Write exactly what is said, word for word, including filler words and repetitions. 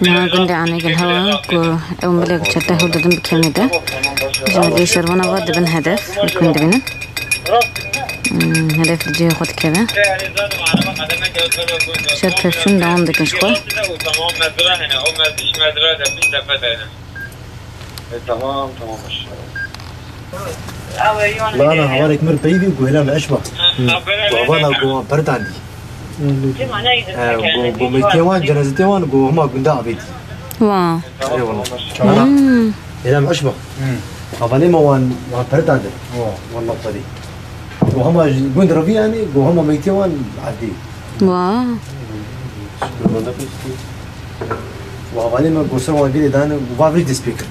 Niha gundê Anêgin Hewa ku ew milê ku çete hewl didin bi kevnê de. Ji aliyê şervana ve dibin hedef, wek hûn dibînin. Hmm, hedef li cihê xwe dikeve. Şer pevçûn dewam dikin ji xwe. E, tamam, tamam. Lana hevalek mir peyvî ku hêla me eş ba. Ku havana ku wan pertandî. He, ku, ku meytê wan, cenazê wan ku hema gunda avêtî. Wa. Erê wala. Hmm. Hêla me eş ba. Havalê me wan, wan pertandin. Wala xwedî. Ku hema ji gund revî yani, ku hema meytê wan erdî. Wa. Ku havalê me ku ser wan girê dane, ku va vir dest pê kir.